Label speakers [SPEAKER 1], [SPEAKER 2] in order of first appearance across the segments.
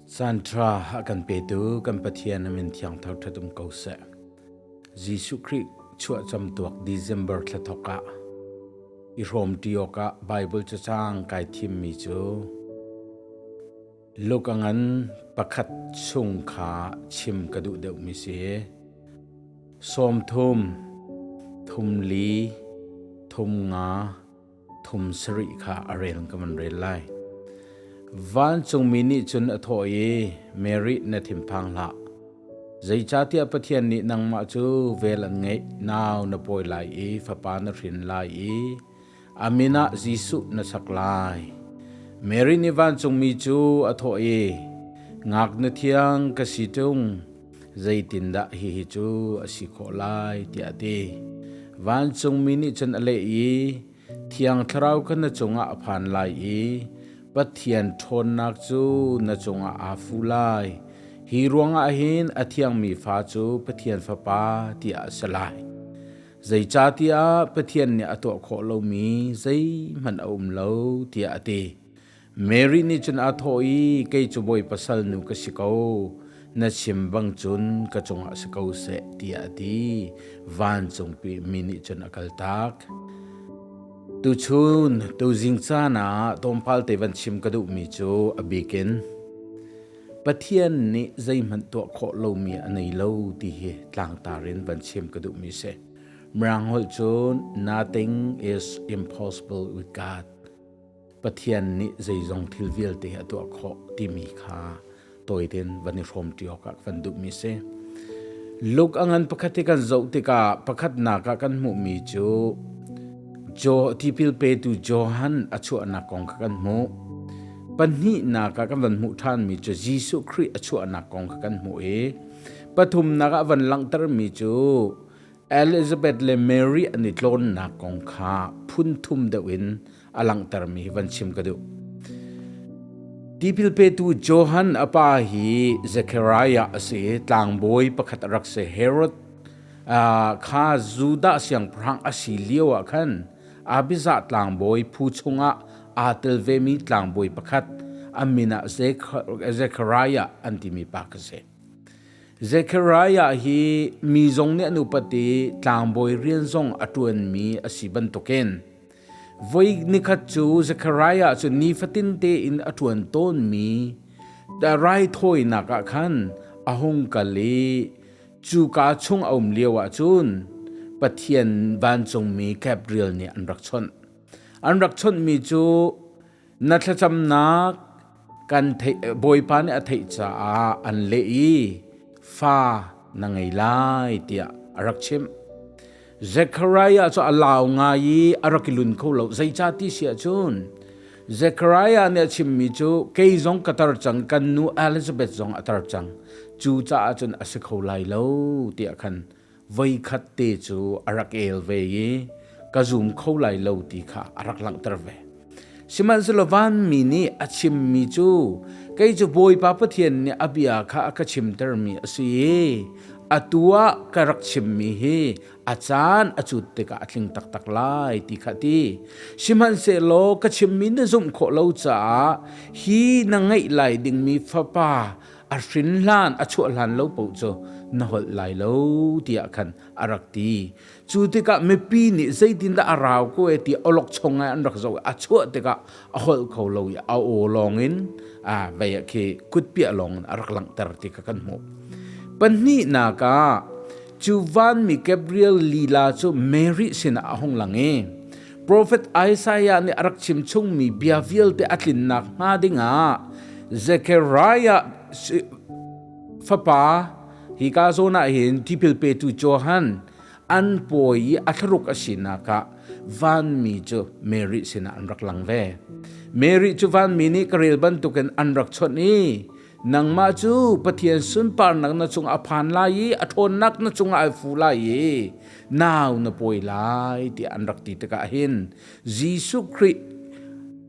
[SPEAKER 1] Caanṭha a kan petu kan Pathian a min thiang thangṭhat um ko seh. Jesuh Khrih chuahcam tuak December thla thawk ah i hrawmṭi awkah Baibal cacang kai thimmi cu Luka ngan pakhat chung kha chim ka duh deuhmi si. 30, 34, 35, thum sarih kha a rel ka van rel lai. Vancungmi nih cun a thawh i, Mary na thinphang hlah. Zeicahtiah Pathian nih nangmah cu vel an ngeih, nau na pawi lai i fapa na hrin lai i a min ah Jesuh na sak lai. Mary nih vancungmi cu a thawh i, Ngaknu thiang ka si ṭung, zeitindah hihi cu a si khawh lai tiah a ti. Vancungmi nih cun a leh i Thiang Thlarau kha na cungah a phan lai i Pathian ṭhawnnak cu na cungah aa fu lai. Hi ruangah hin a thiangmi fa cu Pathian Fapa tiah a si lai. Zeicahtiah Pathian nih a tuah khawh lomi zeihmanh a um lo tiah a ti. Mary nih cun aa thawh i kei cu Bawipa salnu ka si ko, na chim bang cun ka cungah si ko seh tiah a ti. Vancungpi mi nih cun a kaltak. Tuchun, tuzing caan ah tlawmpal te van chim ka duhmi cu a bikin Pathian nih zeihmanh tuah khawh lomi a nei lo ti hi tlangtar in van chim ka duhmi si. Mirang holh cun nothing is impossible with God. Pathian nih zeizong thil vialte a tuah khawh timi kha tawitein van i hrawmṭi awkah kan duhmi si. Luke a ngan pakhat hi kan zoh tikah pakhatnak ah kan hmuhmi cu Jo tipil petu Johan a chuahnak kong kha kan hmuh. Pahnihnak ah kan van hmuh ṭhanmi cu Jesuh Khrih a chuahnak kong kha kan hmuh i pathumnak ah van langhtermi cu Elizabeth le Mary an i tlawnnak kong kha phun thum deuh in a langhtermi hi van chim ka duh. Tipil petu Johan a pa hi Zechariah a si i tlangbawi pakhat a rak si. Herod kha Judah siangpahrang a si lio ah khan Abijah tlangbawi phu chungah aa tel vemi tlangbawi pakhat a min ah Zechariah an timi pa kha si. Zekhariah hi mi zong nih an upat i tlangbawi rian zong a ṭuanmi a si bantukin voi nikhat cu Zekhariah cu nifatin tein a ṭuan tawnmi raithawinak ah khan a hung kal i cuka chung a um lio ah cun Pathian vancungmi Gabriel nih an rak chawnh. An rak chawnhmi cu Na thlacamnak kan theih Bawipa nih a theih caah an leh i fa na ngei lai tiah a rak chimh. Zekhariah cu a lau ngai i a rak i lun kho lo. Zeicah ti si ahcun Zekhariah nih a chimmi cu kei zong ka tar cang, kan nu Elizabeth zong a tar cang. Cu caah cun a si kho lai lo tiah khan voikhat te cu a rak el ve i ka zum kho lai lo ti kha a rak langhter ve. Sihmanhsehlaw vanmi nih a chimmi cu kei cu Bawipa Pathian nih a bia kha a ka chimtermi a si i atu ah ka rak chimmi hi a caan a cut tikah a tling taktak lai ti kha ti. Sihmanhsehlaw ka chimmi na zumh khawh lo caah hi na ngeih lai dingmi fapa a hrin hlan a chuah hlan lo paoh cu na holh lai lo tiah khan a rak ti cu tikah mipi nih zeitindah a rau ko e ti olok chong ngai an rak zoh a chuah tikah a holh kho lo i a aw lawng in a vei ah khi kutpiah lawng in a rak langhter ti kha kan hmuh pahnihnak ah cu vanmi Gabriel lila cu Mary sinah a hung lang i Profet Isaiah nih a rak chim chungmi bia vialte a tlinnak hnga dingah Zechariah fapa hika zawn ah hin tipil petu Johan an pawi i a thlaruk a sinak ah vanmi cu Mary sinah an rak lang ve. Mary cu vanmi nih ka rel bantukin an rak chawnh i Nangmah cu Pathian sunparnak na cungah a phan lai i a ṭhawnnak na cungah ai fu lai i nau na pawi lai tiah an rak ti tikah hin Jesuh Khrih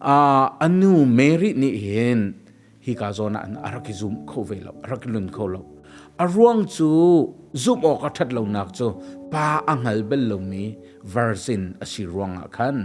[SPEAKER 1] a nu Mary nih hin hika zawn ah a rak i zum kho ve lo, a rak i lun kho lo. A ruang cu zumh awk a ṭhat lonak cu pa a hngal bal lomi virgin a si ruangah khan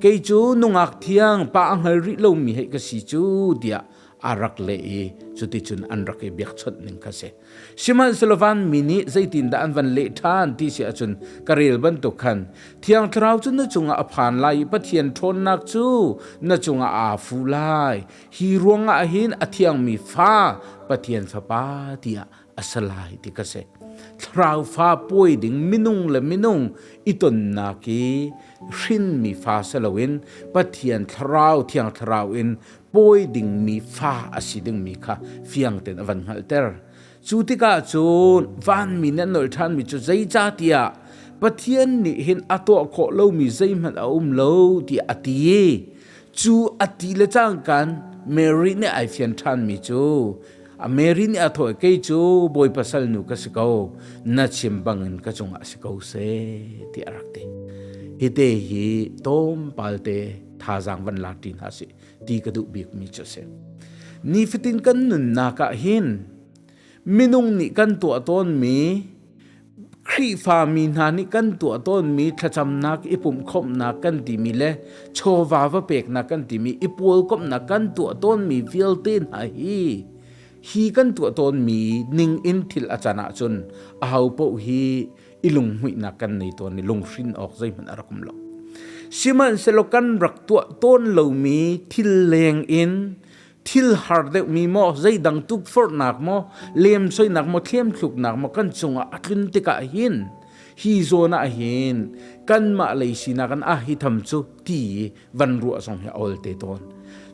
[SPEAKER 1] kei cu nungak thiang pa a hngal rih lomi hei ka si cu tiah. a rak leh i cuticun an rak i biakchawnh ning kha si. Sihmanhsehlaw vanmi nih zeitindah an van leh ṭhan ti si ahcun ka rel bantuk khan Thiang Thlarau cu na cungah a phan lai i Pathian ṭhawnnak cu na cungah aa fu lai. Hi ruangah hin a thiangmi fa Pathian Fapa tiah a si lai ti ka si. Thlarau fa puai ding minung le minung i tonnak i hrinmi fa si loin Pathian Thlarau Thiang Thlarau in pawi dingmi fa a si dingmi kha fiang tein a van hngalhter. Cu tikah cun vanmi nih an nolh ṭhanmi cu zeicahtiah Pathian nih hin a tuah khawh lomi zeihmanh a um lo tiah a ti. Cu a ti le cangkan Mary nih ai fian ṭhanmi cu a Mary nih a thawh i kei cu Bawipa salnu ka si ko na chim bangin ka cungah si ko seh tiah a rak ti. Hi te hi tlawmpal te thazaang van lak ṭi hna sih ti ka duh bikmi cu a si. Nifatin kan nunnak ah hin minung nih kan tuah tawnmi Khrihfami hna nih kan tuah tawnmi thlacamnak i pumhkhawmhnak kan timi le chawva va peknak kan timi i pawlkomhnak kan tuah tawnmi vialte hna hi hi kan tuah tawnmi ning in thil a can ahcun aho paoh hi i lunghmuihnak kan nei tawn i lunghrin awk zeihmanh a rak um lo. Sihmanhsehlaw kan rak tuah tawn lomi thil leng in thil har deuhmi maw zeidang tukforhnak maw lemsoinak maw thlemthluknak maw kan cungah a tlun tikah hin hi zawn ah hin kanmah lei sinak in ah hi tham cu ti van ruah zong hi a ol te tawn.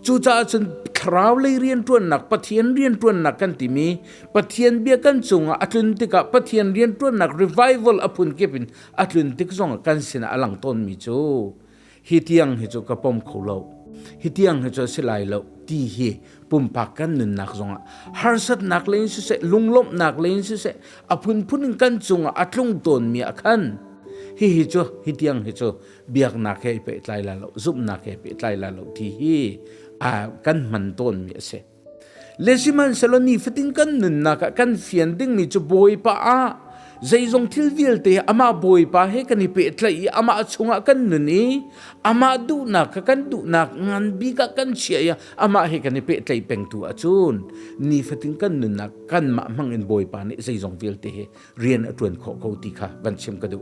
[SPEAKER 1] Cucaah cun thlarau lei rianṭuannak Pathian rianṭuannak kan timi Pathian bia kan cungah a tlun tikah Pathian rianṭuannak revival a phunkip in a tlun tik zongah kan sinah a lang tawnmi cu hi tiang hi cu ka pom kho lo hi tiang hi cu a si lai lo ti hi pumpak kan nunnak zongah harsatnak lei in siseh lunglawmhnak lei in siseh a phunphun in kan cungah a tlung tawnmi ah khan hihi cu hi tiang hi cu biaknak he i pehtlai la lo zumhnak he pehtlai la lo ti hi kan hman tawnmi a si. Le sihmanhsehlaw nifatin kan nunnak ah kan fian dingmi cu Bawipa ah zeizong thil vialte amah Bawipa he kan i pehtlaih i amah chungah kan nun i amah duhnak kha kan duhnak ngan bik ah kan chiah i amah he kan i pehtlaih pengtu ahcun nifatin kan nunnak kanmah hmang in Bawipa nih zeizong vialte he rian a ṭuan khawh ko ti kha van chim ka duh.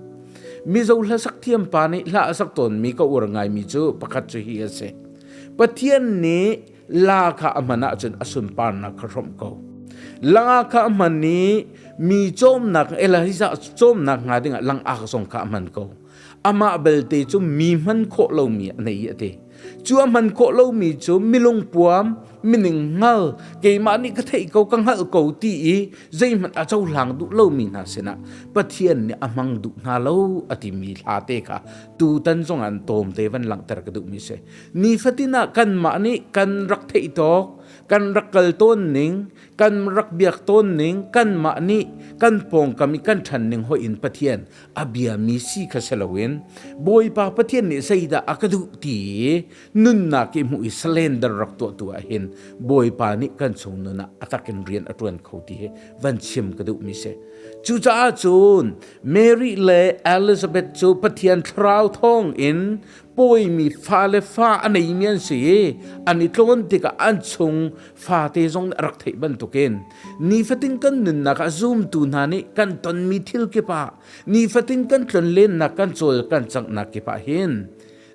[SPEAKER 1] Mizo hlasak thiam pa nih hla a sak tawnmi ka uar ngaimi cu pakhat cu hi a si. Pathian nih la kha a hman ahcun a sunparnak kha hrawmh ko. Langa kha a hman i mi cawmnak Elijah cawmnak hnga dingah langak zong kha a hman ko. Amah belte cu mi hman khawh lomi a nei a ti. Cu a hman khawh lomi cu milungpuam, mining hngal, keimah nih ka theih ko, ka hngalh ko ti i zeihmanh a cohlang duh lomi hna sinah Pathian nih a hmang duh hna lo a timi hla te kha tutan zong an tawm te van langhter ka duhmi si. Nifatin ah kanmah nih kan rak theih tawk, kan rak kal tawn ning, kan rak biak tawn ning, kanmah nih kan pawngkam i kan ṭhan ning hoih in Pathian a biami si kha si loin Bawipa Pathian nih zeidah a ka duh ti i nunnak i hmuh i surrender rak tuahtu ah hin Bawipa nih kan chung nun ah a takin rian a ṭuan kho ti hi van chim ka duhmi si. Cucaah cun Mary le Elizabeth cu Pathian thlarau thawng in pawimi fa le fa a neimi an si i an i tlawn tikah an chung fate zong nih a rak theih bantukin nifatin kan nunnak ah zumtu hna nih kan tonmi thil kip ah nifatin kan tlonlennak kan cawl kan canghnak kip ah hin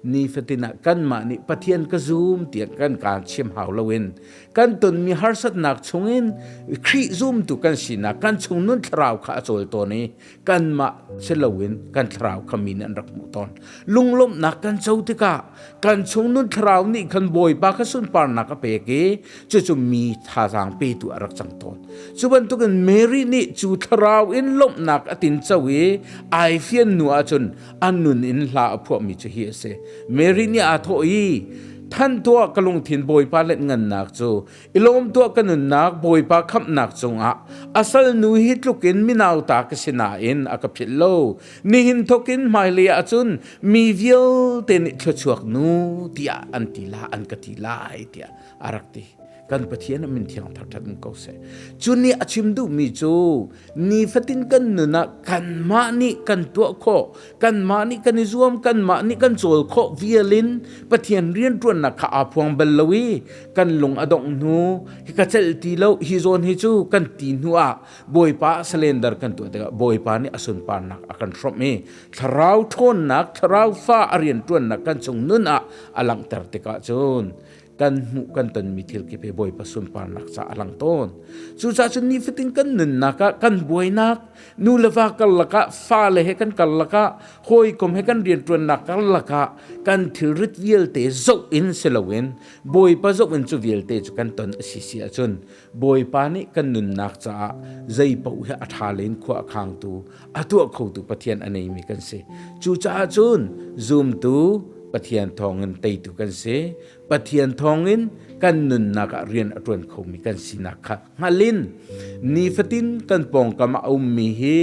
[SPEAKER 1] nifatin ah kanmah nih Pathian ka zum tiah kan kaan chim hau loin kan tonmi harsatnak chungin Khrih zumtu kan sinak kan chung nun thlarau kha a cawl tawn i kanmah si loin kan thlarau kha mi nih an rak hmuh tawn. Lunglawmhnak kan co tikah kan chung nun thlarau nih khan Bawipa kha sunparnak a pek i cucu mi thazaang petu a rak cang tawn. Cu bantukin Mary nih cu thlarau in lawmhnak a tin co i ai fian hnu ahcun a nun in hla a phuahmi cu hi a si. Mary nih aa thawh i than tuah ka lungthin Bawipa let ngannak cu I lawm tuah ka nunnak Bawipa khamhnak cungah a salnu hi tlukin minauta ka si nain a ka philh lo. Nihin thokin hmailei ahcun mi vialte nih thluachuak nu tiah an ti la an ka ti lai tiah a rak ti. Kan Pathian a min thiang thangṭhat in ko seh. Cu nih a chim duhmi cu nifatin kan nun ah kanmah nih kan tuah khawh, kanmah nih kan i zuam, kanmah nih kan cawl khawh vial in Pathian rianṭuannak kha aa phuang bal lo i kan lung a dongh hnu, hi ka celh ti lo, hi zawn hi cu kan ti hnu ah Bawipa salendar kan tuah tikah Bawipa nih a sunparnak a kan hrawmh i thlarau ṭhawnnak, thlarau fa a rianṭuannak kan chung nun ah a langhter tikah cun kan hmuh kan tonmi thil kip hi Bawipa sunparnak ca a lang tawn. Cucaah cun nifatin kan nunnak ah kan buainak, nu le va karlak ah, fale he kan karlak ah, hawikom he kan rianṭuannak karlak ah kan thilrit vialte zoh in si loin Bawipa zoh in cu vialte cu kan ton a si si ahcun Bawipa nih kan nunnak caah zei paoh hi a ṭha len khua a khangtu, a tuah khotu Pathian a neimi kan si. Cucaah cun zumtu Pathian thawngin teitu kan si. Pathian thawngin kan nunnak ah rian a ṭuan khomi kan sinak kha hngalin nifatin kan pawngkam ah a ummi hi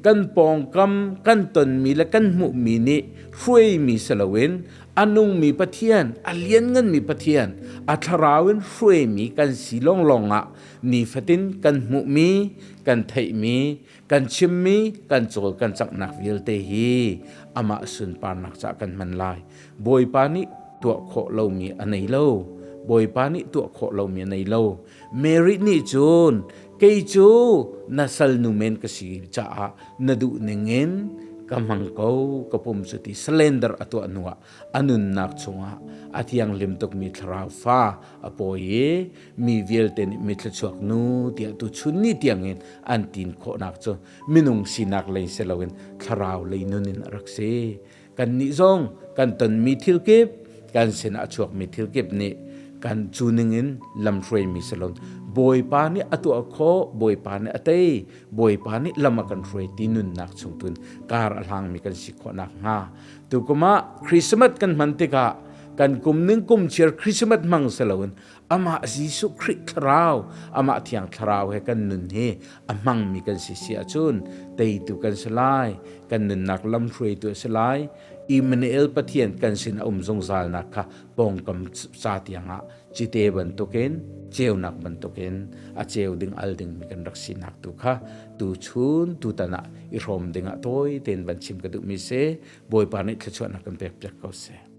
[SPEAKER 1] kan pawngkam kan tonmi le kan hmuhmi nih hruaimi si loin a nungmi Pathian, a liannganmi Pathian, a thlarau in hruaimi kan si lawnglawng ah nifatin kan hmuhmi, kan theihmi, kan chimmi, kan cawl kan canghnak vialte hi amah sunparnak caah kan hman lai. Bawipa nih tuah khawh lomi a nei lo. Bawipa nih tuah khawh lomi a nei lo. Mary nih cun kei cu na salnu men ka si caah na duh ningin ka hmang ko ka pum cu ti surrender a tuah hnuah a nunnak chungah a thianghlim tukmi thlarau fa a pawi i mi vialte nih mi thluachuak nu tiah tu chun ni tiangin an tin khawhnak cu minung sinak lei si loin thlarau lei nun in a rak si. Kannih zong kan tonmi thil kip, kan sinah a chuakmi thil kip nih kan cu ningin lamhruaimi si lo. Bawipa nih a tuah khawh, Bawipa nih a tei, Bawipa nih lam a kan hruai ti nunnak chung tun kar a hlangmi kan si khawh nakhnga. Tukum ah Christmas kan hman tikah kan kum ning kum chiar Christmas hmang si loin amah Jesuh Khrih thlarau, amah Thiang Thlarau he kan nun hi a hmangmi kan si si ahcun teitu kan si lai, kan nunnak lamhruaitu a si lai. Immanuel Pathian kan sin a um zungzalnak kha pawngkam ca tiangah cite bantukin ceunak bantukin a ceu ding al dingmi kan rak sinak tu kha tu chun tutan ah i hrawm dingah tawi tein van chim ka duhmi si. Bawipa nih thluachuahnak kan pek piak ko seh.